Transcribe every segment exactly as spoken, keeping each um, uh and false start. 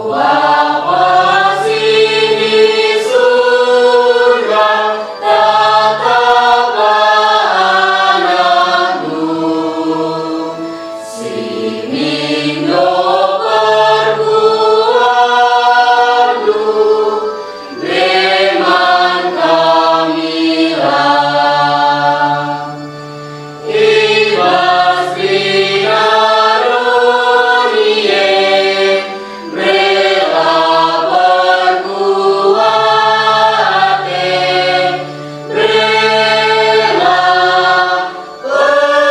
Bapa si di surga, tetaplah anakmu, si mindo perbuahndu, bere man kamilah. I bas kerina doni e, berelah perkuah ate, berelah perkuah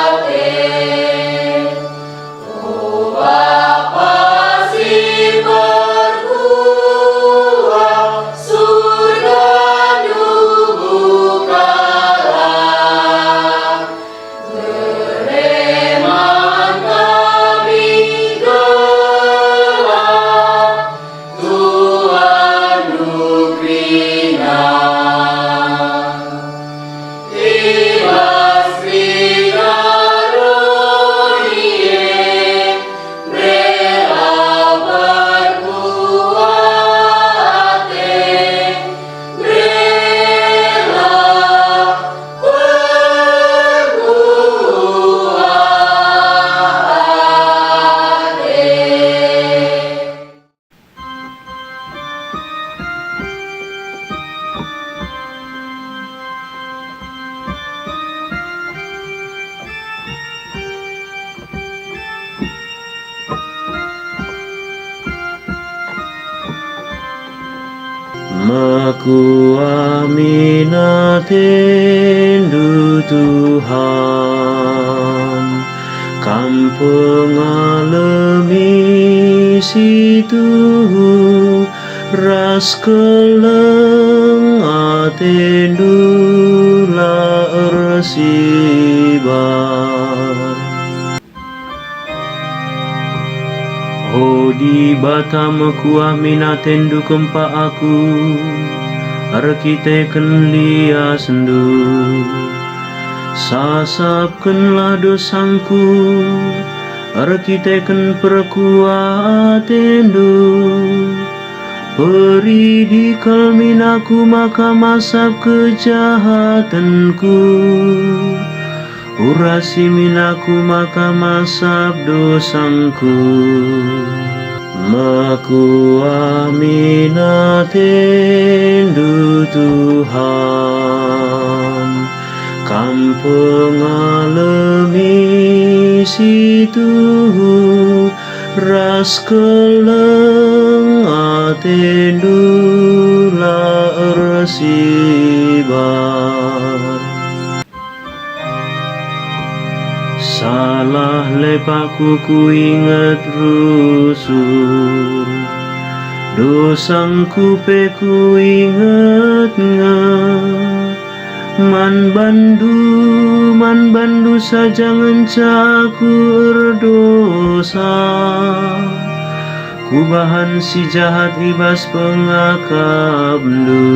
ate. O Bapa si perkuah, surgaNdu bukalah, bere man kami gelah, Tuhan, kerina. I bas kerina doni e, berelah perkuah ate, berelah perkuah ate. Mekuah min ateNdu, Tuhan, Kam pengalemi si tuhu, ras keleng ateNdu la ersibar. O Dibata, mekuah min ateNdu kempak aku erkiteken liasNdu. Sasapkenlah dosangku erkiteken perkuah ateNdu. Peridi kal min aku maka masap kejahatenku. Urasi min aku maka masap dosangku. Mekuah min ateNdu, Tuhan, Kam pengalemi si tuhu, ras keleng ateNdu la ersibar. Salah lepakku kuinget rusur, dosangku pe kuinget nge. Man bandu, man bandu saja ngenca aku erdosa. Kubahan si jahat i bas pengakapndu.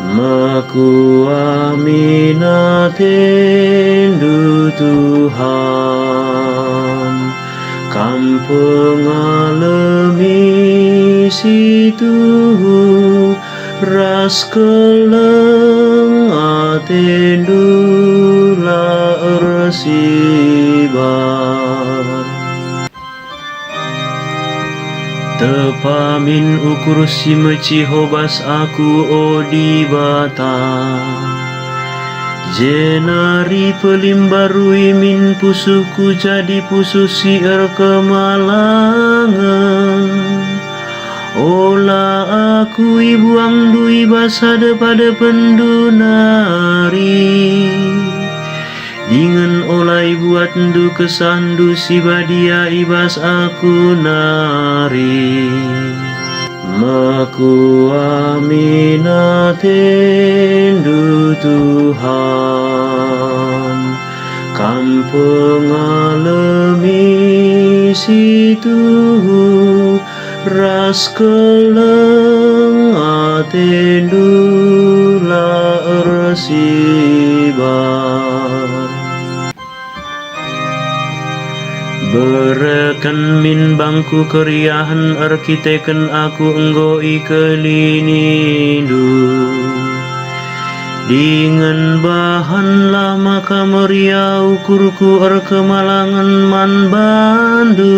Mekuah min atendu, Tuhan, Kam pengalemi si tuhu, ras keleng atendu la ersibar. Tepa min ukur si meciho bas aku, o Dibata, jenari pelimbarui min pusuhku jadi pusuh si erkemalangen. Ola aku ibuangndu i bas adep-adepenndu nari. Dingen ola ibuatndu kesahndu si badia i bas aku nari. Mekuah min atendu, Tuhan, Kam pengalemi si tuhu, ras keleng atendu la ersibar. Min bangku keriahen erkiteken aku enggo ikelinindu. Dingen bahanlah maka meriah ukurku erkemalangen man bandu.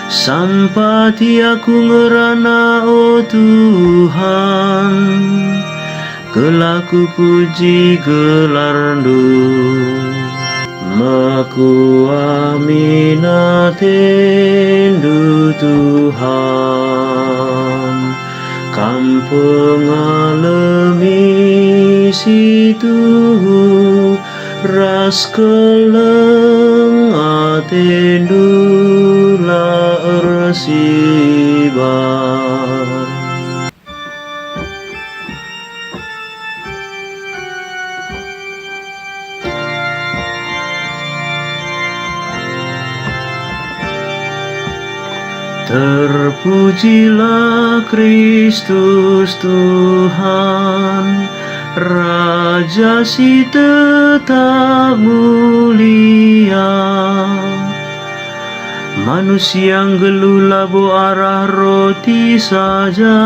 Sampati aku ngerana, o Tuhan, gelah kupuji gelarNdu. Mekuah min ateNdu, Tuhan, Kam pengalemi si tuhu, ras keleng ateNdu la ersibar. Terpujilah Kristus Tuhan, Raja si tetap mulia. Manusia nggeluh labo arah roti saja,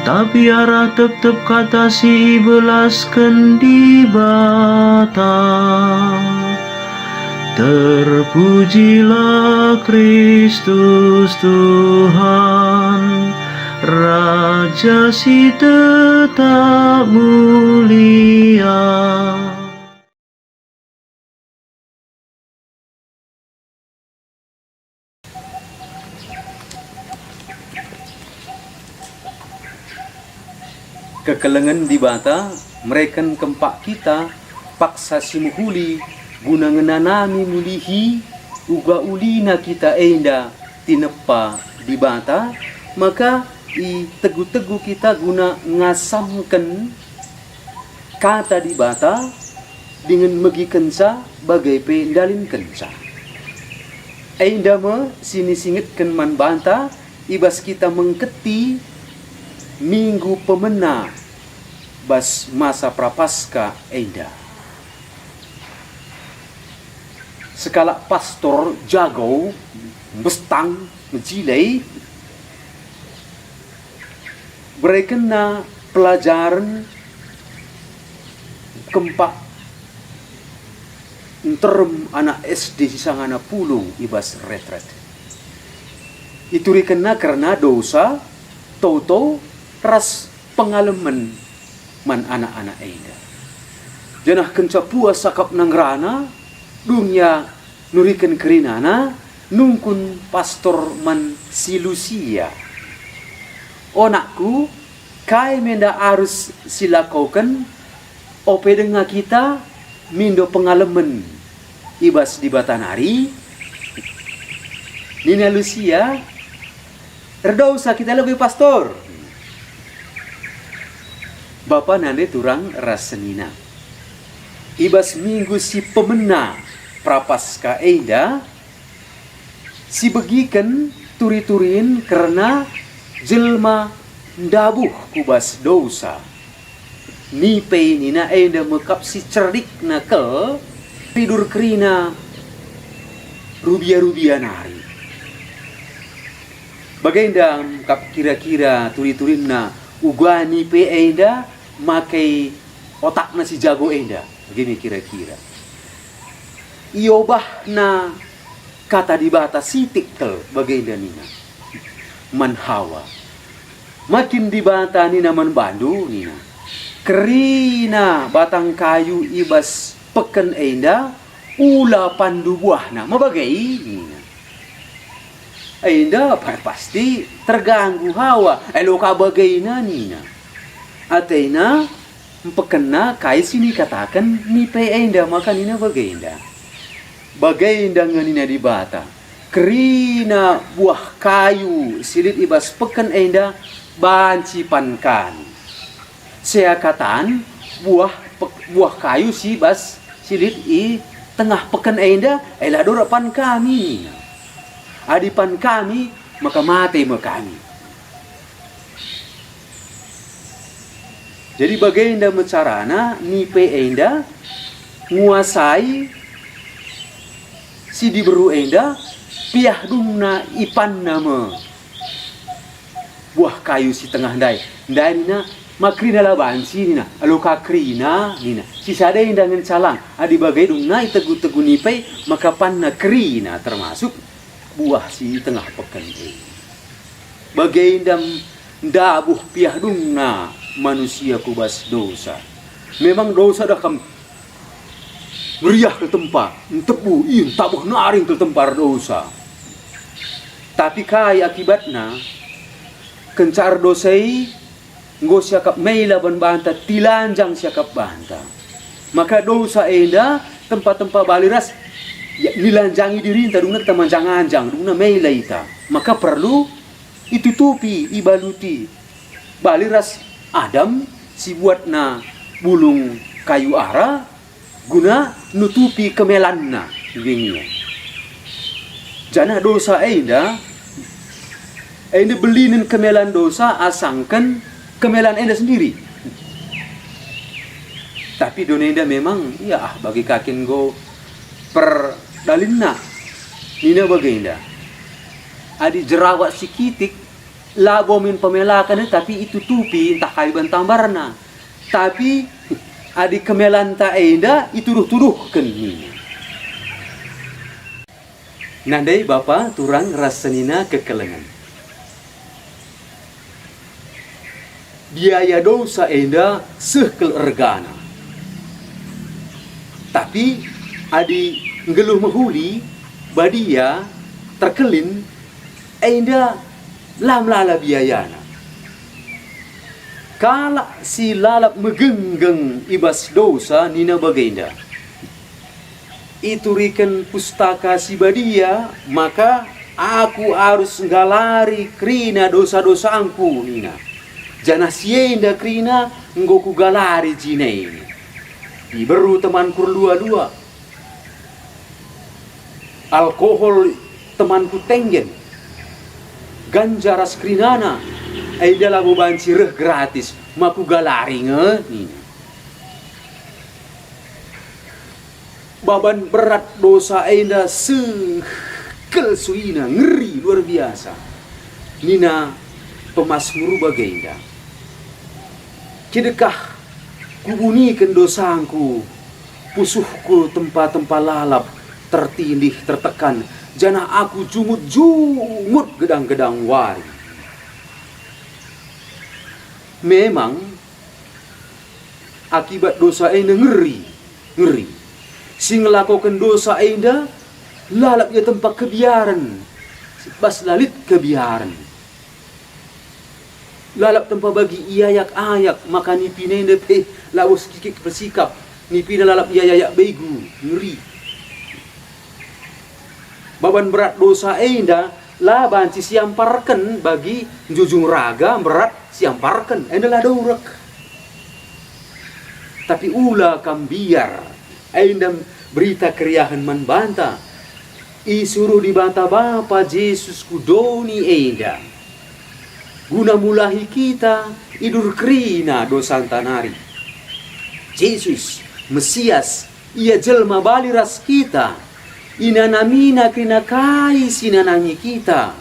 tapi arah tep-tep kata si ibelasken Dibata. Terpujilah Kristus Tuhan, Raja si tetap mulia. Kekelengen Dibata mereken kempak kita paksa si mehuli guna ngenanami mulihi uga ulina kita enda tinepa Dibata, maka itegu-tegu kita guna ngasamken Kata Dibata dingen megikenca bage pe ndalinkenca. Enda me si nisingetken man banta i bas kita mengketi Minggu Pemena bas masa Prapaskah enda. Sekalak pastor jago, mbestang, mejile, berekenna pelajaren kempak nterem anak S D si sangana pulung i bas retret. Iturikenna kerna dosa, toto, ras pengalemen man anak-anak enda. Janah kenca puas akapna ngerana, dung ia nuriken kerinana, nungkun pastor man si Lusia, "O nakku, kai me enda arus silakoken, ope denga kita mindo pengalemen i bas Dibata nari?" Nina Lusia, "Erdosa kita lebe, Pastor." Bapa nande turang ras senina. I bas minggu si pemena Prapaskah enda, sibegiken turi-turin kerna jelma ndabuh ku bas dosa. Nipe nina enda me kap si cerdikna kal, ridur kerina rubia-rubia nari. Bagenda kap kira-kira turi-turinna uga nipe enda make otakna si jago enda, bage me kira-kira. Iobahna Kata Dibata sitik kal bagenda nina man Hawa, "Ma kin Dibata nina man bandu," nina, "kerina batang kayu i bas peken enda, ula panndu buahna?" Ma bage nina. Enda pa-, pasti terganggu Hawa, "Elo ka bagena," nina. Atena mpekenna kai si nikataken nipe enda, maka nina bagenda. Bagenda nge nina Dibata, "Kerina buah kayu si lit i bas peken enda banci pan kami." Seakatan buah pek-, buah kayu si bas si lit i tengah peken enda, e la dorat pan kami, nina. Adi pan kami, maka mate me kami. Jadi bagenda me carana nipe enda nguasai Si diberu enda piah dungna ipanna me buah kayu si tengah ndai. Ndai nina, "Ma kerina la banci," nina, "alu ka kerina," nina. Si sada enda ngenca lang, adi bage dungna itegu-tegu nipe, maka panna kerina termasuk buah si tengah peken e. Bagenda ndabuh piah dungna manusia ku bas dosa. Memang dosa dah kam meriah kal tempa, ntebu, ih, ntabuh nari kal tempa erdosa. Tapi kai akibatna? Kenca erdosa i, enggo siakap mela ban banta, tilanjang siakap banta. Maka dosa enda tempa-tempa bali ras, ya, nilanjangi dirinta, dungna kita manjang-anjang, dungna mela ita. Maka perlu itutupi, ibaluti bali ras Adam si buatna bulung kayu ara guna nutupi kemelanna gengia. Janah dosa enda, enda belinen kemelan dosa asangken kemelan enda sendiri. Tapi doni enda memang, ya, ah, bagi kakin enggo perdalinna. Nina bagenda, adi jerawat sikitik, labo min pemelaken, tapi itutupi ntah kai ban tambarna. Tapi adi kemelanta enda ituduh-tuduhken nina. Nandai bapa turang ras senina kekelengen. Biaya dosa enda seh kal ergana. Tapi adi nggeluh mehuli, badia, terkelin, enda la melala biayana. Kalak si lalap megenggeng i bas dosa nina bagenda, ituriken Pustaka Si Badia maka aku arus nggalari kerina dosa-dosangku, nina. Janah si enda kerina enggo kugalari jine. Diberu temanku erlua-lua. Alkohol temanku tenggen, ganja ras kerinana, enda labo banci reh gratis, ma kugalari nge, nina. Baban berat dosa enda seh kal suina, ngeri luar biasa. Nina pemasmur bagenda, "Kidekah kubuniken dosangku, pusuhku tempa-tempa lalap, tertindih, tertekan, janah aku jungut-jungut gedang-gedang wari." Memang, akibat dosa enda ngeri, ngeri. Si ngelakoken dosa enda lalap ia tempa kebiaren, bas la lit kebiaren. Lalap tempa bagi iayak-ayak, maka nipina enda pe labo sikik persikap, nipina lalap iayak-ayak begu, ngeri. Baban berat dosa enda la banci siamparken bagi njujung raga, berat siamparken, enda la durek. Tapi ula kam mbiar, enda Berita Keriahen man banta. Isuruh Dibata Bapa Jesus ku doni enda guna mulahi kita idur kerina dosanta nari. Jesus, Mesias, Ia jelma bali ras kita. InanamiNa kerina kai si nanami kita.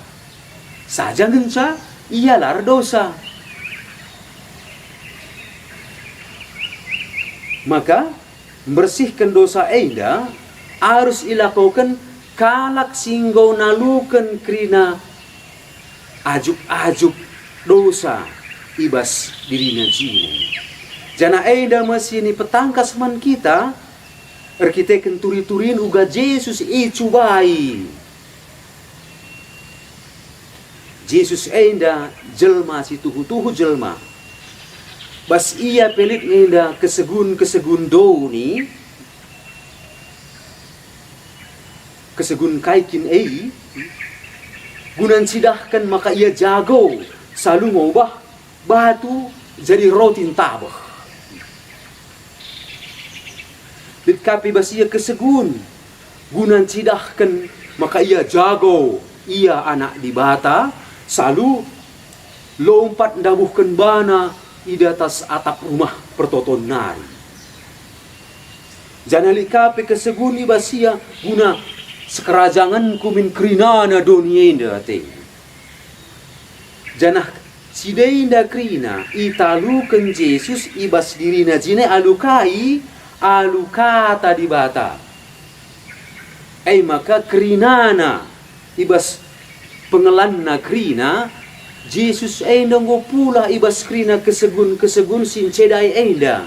Saja ngenca Ia la erdosa. Maka, mbersihken dosa enda arus ilakoken kalak si enggo naluken kerina ajup-ajup dosa i bas dirina jine. Janah enda me si nipetangkas man kita erkiteken turi-turin uga Jesus icubai. Jesus enda jelma si tuhu-tuhu jelma. Bas Ia pe lit nge enda kesegun-kesegun doni, kesegun kai kin e, guna ncidahken maka Ia jago, salu ngubah batu jadi roti ntabeh. Lit ka pe bas Ia kesegun guna ncidahken maka Ia jago, Ia Anak Dibata, salu lompat ndabuhken baNa i datas atap rumah pertoton nari. Janah lit ka pe kesegun i bas Ia guna Sekerajangenku min kerinana doni enda atendu. Janah si denda kerina italuken Jesus i bas dirina jine alu kai? Alu Kata Dibata. E maka kerinana i bas pengelanna kerina, Jesus enda enggo pulah i bas kerina kesegun-kesegun si ncedai enda,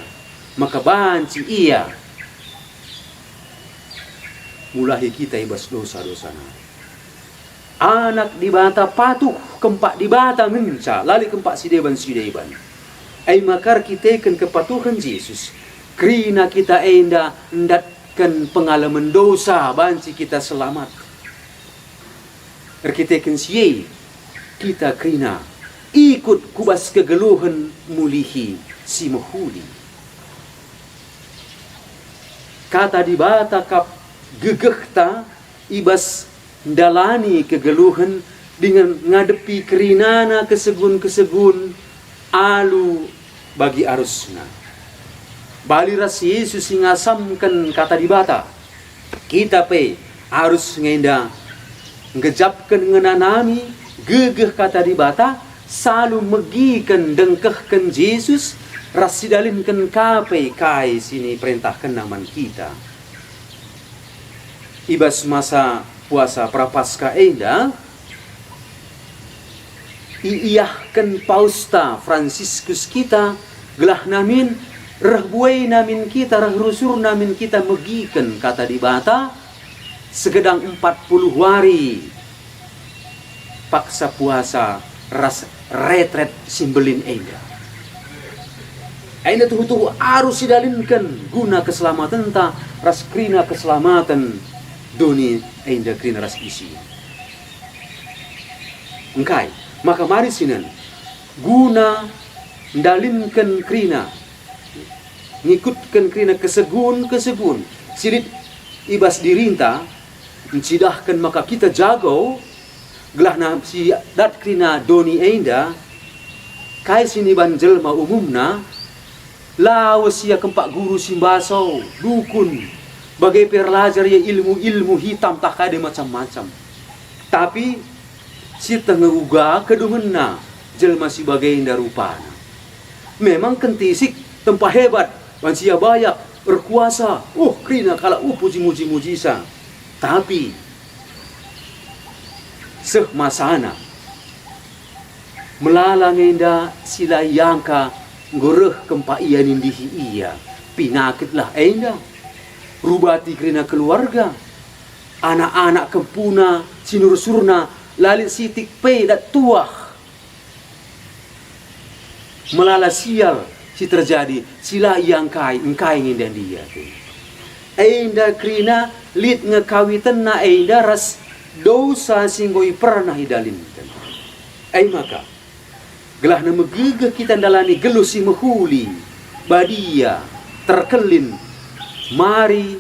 maka banci Ia mulahi kita i bas dosa-dosa nari. Anak Dibata patuh kempak Dibata ngenca, la lit kempak si deban-si deban. E maka erkiteken kepatuhen Jesus, kerina kita enda ndatken pengalamen dosa banci kita selamat. Erkiteken si e, kita kerina ikut ku bas kegeluhen mulihi si mehuli. Kata Dibata kap gegehta i bas ndalani kegeluhen dingen ngadepi kerinana kesegun-kesegun alu bagi arusna. Bali ras Jesus si ngasamken Kata Dibata, kita pe arus nge enda nggejapken ngenanami gegeh Kata Dibata, salu megiken ndengkehken Jesus ras sidalinken ka pe kai si niperentahkenNa man kita. I bas masa puasa Prapaskah enda, iiahken Pausta Fransiskus kita gelah namin reh buena min kita, reh rusurna min kita megiken Kata Dibata segedang empat puluh wari paksa puasa ras retret si mbelin enda. Enda tuhu-tuhu arus sidalinken guna keselamatenta ras kerina keselamaten doni enda kerina ras isi. Engkai maka mari sinen guna ndalinken kerina, ngikutken kerina kesegun-kesegun si lit i bas dirinta, ncidahken maka kita jago, gelah na si dat kerina doni enda, kai si niban jelma umumna, lawes ia kempak guru si mbaso, dukun, bage pe erlajar ia ilmu-ilmu hitam tah kai macam-macam. Tapi sieteh nge uga kedungenna jelma si bagenda rupana. Memang kentisik tempa hebat, banci ia bayak, erkuasa, uh, kerina kalak, uh, puji-muji-mujisa. Tapi seh masana, melala nge enda si la iangka enggo reh kempak ia nindihi ia. Pinakitlah enda. Rubati kerina keluarga, anak-anak kempuna, sinursurna, la lit sitik pe dat tuah. Melala sial si terjadi, si la iangkai, engkai nge enda ndia pe. Enda kerina lit nge kawitenna enda ras dosa si enggo ipernah idalinken. E maka, gelahna megegeh kita ndalani geluh si mehuli, badia, terkelin, mari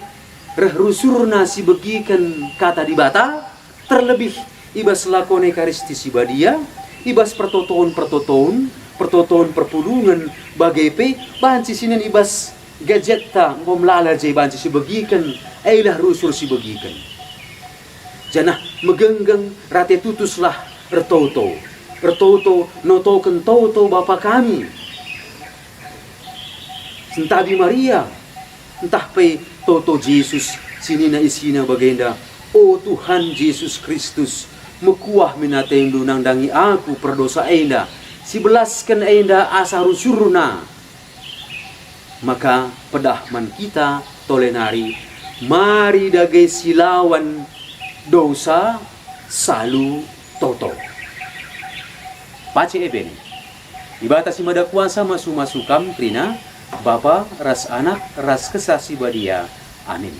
reh rusurna si begiken Kata Dibata, terlebih i bas lakon Ekaristi si badia, i bas pertoton-pertoton, pertoton perpulungen, bage pe banci sinen i bas gejetta enggo melala je banci sibegiken, e lah rusur sibegiken. Janah megenggeng rate tutuslah ertoto, ertoto notoken toto Bapa kami. Sentabi Maria, ntah pe toto Jesus si nina isina bagenda, "O Tuhan Jesus Kristus, mekuah min atendu nandangi aku perdosa enda, sibelasken enda asa rusurna." Maka pedah man kita tole nari, mari dage silawan dosa salu toto. Pace eben. Dibata si Mada Kuasa masu-masu kam kerina, Bapa ras Anak ras Kesah Si Badia. Amin.